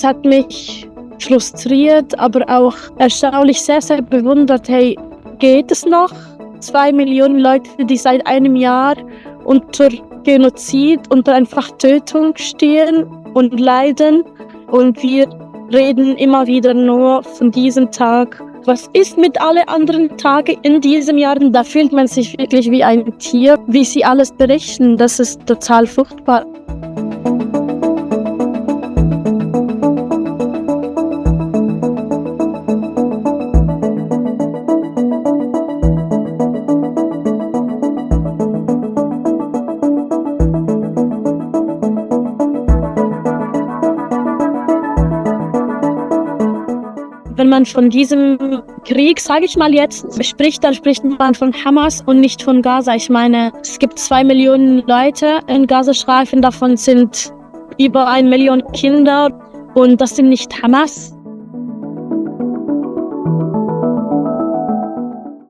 Das hat mich frustriert, aber auch erstaunlich sehr, sehr bewundert. Hey, geht es noch? 2 Millionen Leute, die seit einem Jahr unter Genozid, unter einfach Tötung stehen und leiden. Und wir reden immer wieder nur von diesem Tag. Was ist mit allen anderen Tagen in diesem Jahr? Da fühlt man sich wirklich wie ein Tier, wie sie alles berichten. Das ist total furchtbar. Wenn man von diesem Krieg, sage ich mal jetzt, spricht, dann spricht man von Hamas und nicht von Gaza. Ich meine, es gibt 2 Millionen Leute in Gazastreifen, davon sind über 1 Million Kinder und das sind nicht Hamas.